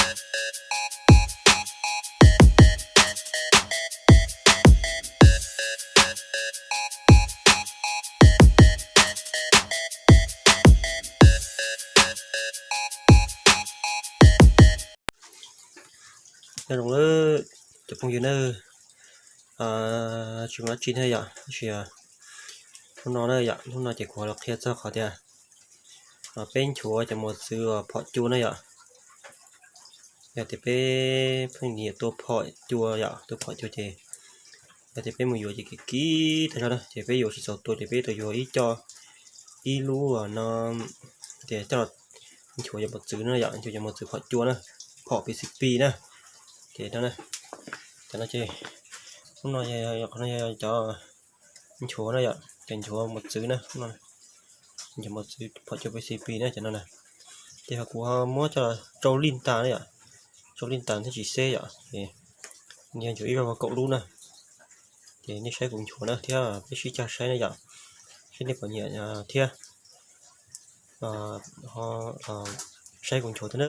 Nyob zoo lawm cov phooj ywg nawb, tsis muaj dab tsi thiab yom, tab sis hnub no na yom, hnub no ces kuv los qhia txog qhov tias peb nchuav cov mos txwv uas phom cua na yom. Yog tias peb pheej nyiam tua phom cua yom, tua phom cua ces yog tias peb mus yuav ces kim kim tag zog na, ces peb yuav tsis txaus tua ces peb tau yuav ib co ib lub no tias coj los nchuav cov mos txwv na yom, nchuav cov mos txwv phom cua na, phom P C P na. Ces no, cov no ces, hnub no yog, qhov no yog cov nchuav na yom, cov nchuav mos txwv na, nchuav mos txwv phom cua P C P na cov no na. Ces ho kuv ho muab coj los tsau lij tas na yom, tsau lij tas thiab tsis xeb yom, ces nchuav ib zaug kaum lub na. Ces nej saib kuv nchuav na thiab peb sib cog saib na yom, saib nej puas nyiam thiab saib kuv nchuav thiab na.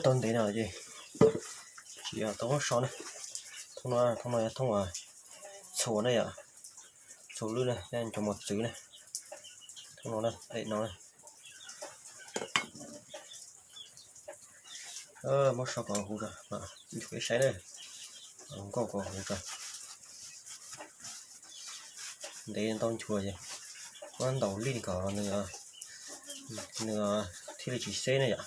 Tau ntev no ces tsis tau muab so na. Thoob no, thoob no yog thoob txhuas na yom, txhuas lwj na, nchuav mos txwv na. Thoob no na, daim no na. Muab so kom huv rau, nchuav ib saib na, nkauj kom huv rau. Ntev ntau nchuav ces muab ntaus lij kom nws thiaj li tsis xeb na yom.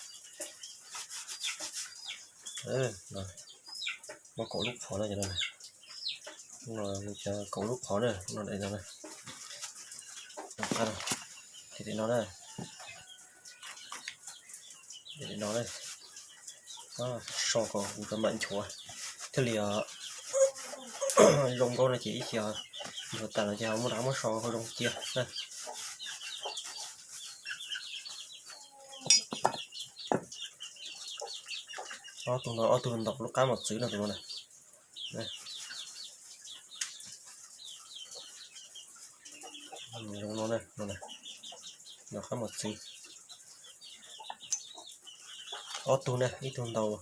Muab kaum lub qhov no, kaum lub qhov na, no daim no na. Ces daim no na, daim no na, so kom huv rau mam nchuav thiaj li zoo nkauj no ces ib chim nchuav tas no ces muab rov qab muab so zoo cia na. Ob tug no ob tug ntaus lub qab mos txwv no tus no na. Zoo no na, no na, ntaus qab mos txwv. Ob tug na, ib tug ntaus,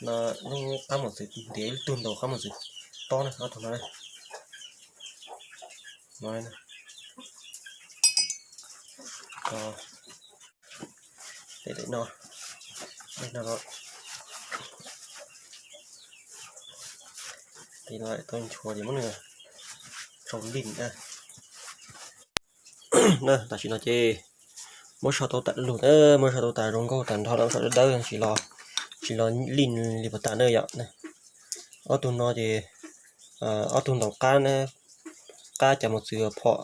no, lub qab mos txwv ntiav, ib tug ntaus qab mos txwv tob na, ob tug no na. No, no, no, tiv no tau nchuav ces muab nws tsau lij na. Tam sim no ces muab so tau tas lug na, muab so tau tas zoo nkauj tas nrho lawm, so dawb dawb, tsis los lij li puas tas na yom. Ob tug no ces ob tug ntaus qab, qab cov mos txwv phom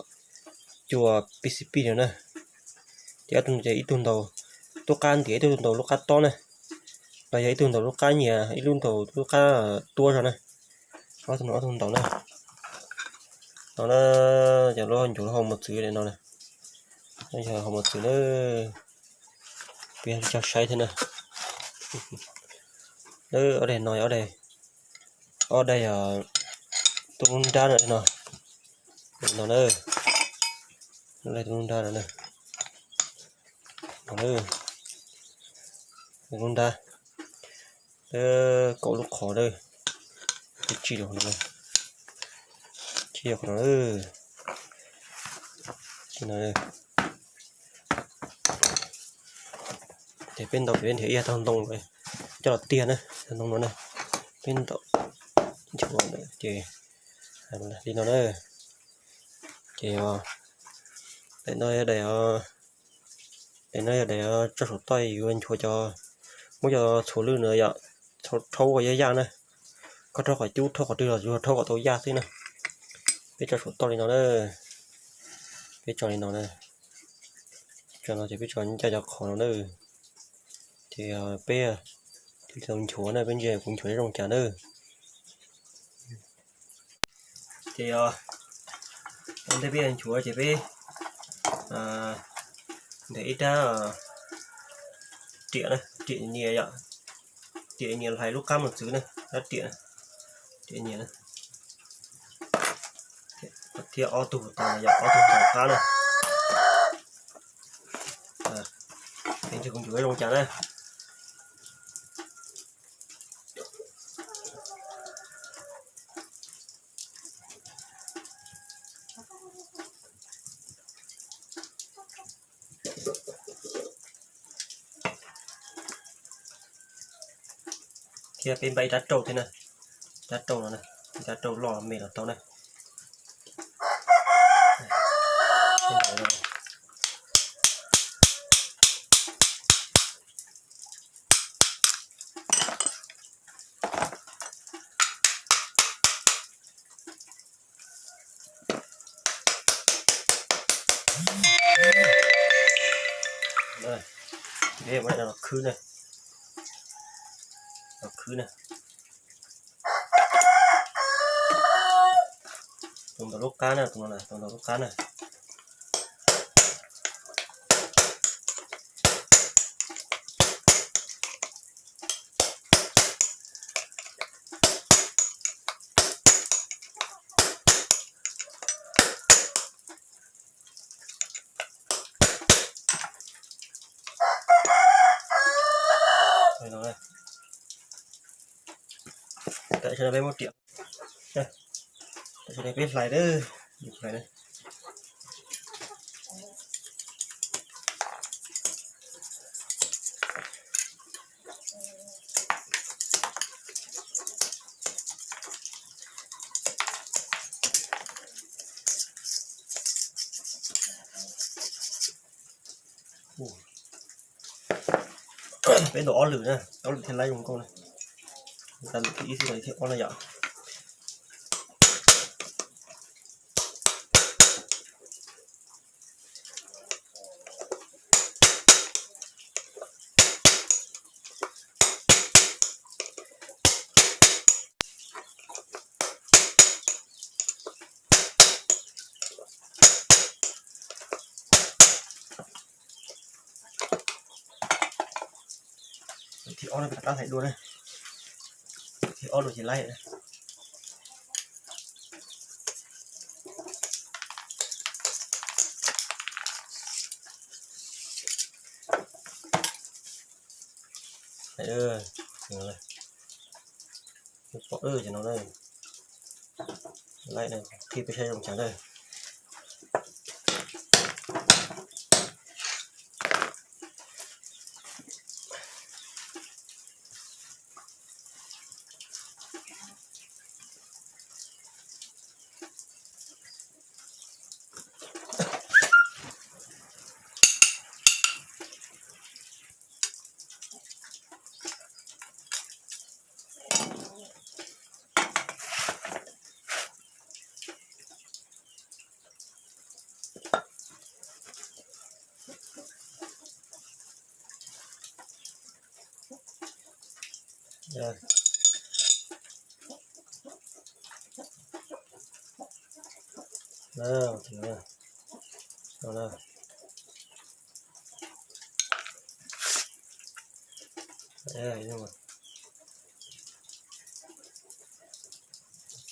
cua P C P no na. Ces ob tug no ces ib tug ntaus lub qab ntiav, ib tug ntaus lub qab tob na, los yog ib tug ntaus lub qab nyias, ib lub ntaus lub qab tuab zog na. Ob tug no ob tug ntaus na. No na, cov lub nchuav lub hau mos txwv no na, yog hau mos txwv na, peb cog saib thiab na. Ob daim no, ob daim, ob daim tub lub nrab no, no na, ob daim tub lub nrab no na, no na, tub lub nrab, kaum lub qhov na, tsis los no, tsis los no. Ces peb ntaus peb nrhiav ib yam tag ntoo coj los tiag na, tag ntoo no na, peb ntaus nchuav ces li no na. Ces daim no yog daim, daim no yog daim tso saum toj yuav nchuav cov, muab cov txhuas lwj no yom, rhaub kom yaj yaj na. Koj rhaub qhov cub, rhaub qhov twg los yuav rhaub kom tau yaj xwb na. Peb tso saum toj li no na, peb tso li no na, tso no ces peb tso ncaj cov qhov no na. Ces peb tau nchuav na, peb ntsia kuv nchuav zoo cas na. Ces ua ntej peb yuav nchuav ces peb ntes ib rab riam, riam nyias yom, riam nyias los hais lub qab mos txwv na, rab riam, riam nyias na, thiab ob tug tas yom, ob tug ntaus qab na. Ces kuv ncum zoo cas na. Thiab peb npaj ib rab rauj thiab na, rab rauj no na, ib rab rauj loj me los tau na. Peb muab los khwb na, los khwb na. Tus ntawm lub qab na, tus no na, tus ntawm lub qab na. Tam sim no peb muab riam, tam sim no peb hlais, hlais. Peb ntaus ob lwm na, ob lwm thiaj laib zoo nkauj na. Tau lwm thib ib xwb, lwm thib ob na yom. Thib ob no rov qab hlais dua na. Thib ob dua ces laib. Pom ces no na, laib na, qhib peb saib zoo cas na.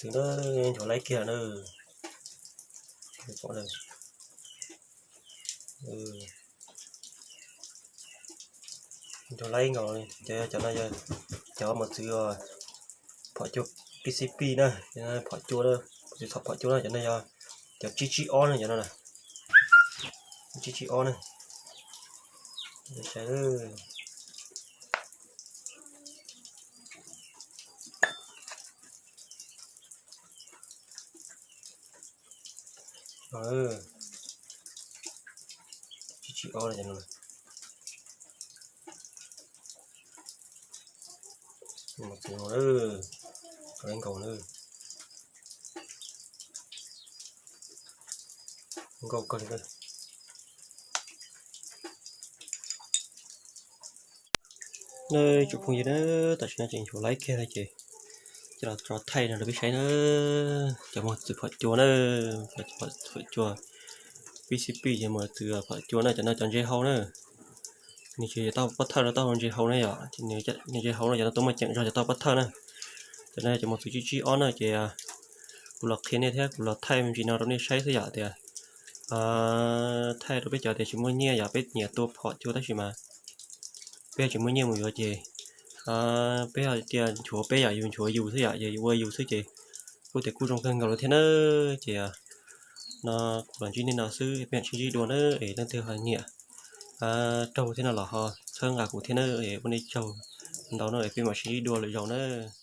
Txwv na, nchuav laib kiag na. Nchuav laib nkaus, cov no yog cov mos txwv phom cua P C P na, phom cua, mos txwv phom cua na, cov no yog cov tsib tsib ob na, cov no na, tsib tsib ob na. Tsib tsib ob no. Mos txwv no, laib nkaus na, nkaus kawg li. Tsoom phooj ywg na, tam sim no tseem nchuav laib kiag ces coj los tso thaij no rau peb saib na. Cov mos txwv phom cua na, phom cua P C P ces mos txwv phom cua na, cov no cov ntse hau na. Nws tsis yog taub hau pov thawj no, taub hau ntse hau na yom, nws ntse hau no cov no tuaj muaj ceem zog cov taub hau pov thawj na. Cov no cov mos txwv tsib tsib ob na ces kuv los qhia nej thiab kuv los thaij me ntsis no rau nej saib xwb yom tias thaij rau peb cov tias tsis muaj nyiaj yom, peb nyiam tua phom cua tab sis mas Peb tsis muaj nyiaj mus yuav ces peb tias nchuav peb yam, yus nchuav yus xwb yom, yus ua yus xwb ces kuj tias kuj zoo kawg nkaus li thiab nawb. Ces no kuv los ntsib nej no xwb, peb mam sib ntsib dua nawb. Es leej twg ho nyiam raug thiab no los ho txhawb nqa kuv thiab nawb, ua nej tsaug ntau no, peb mam sib ntsib dua lwm zaus nawb.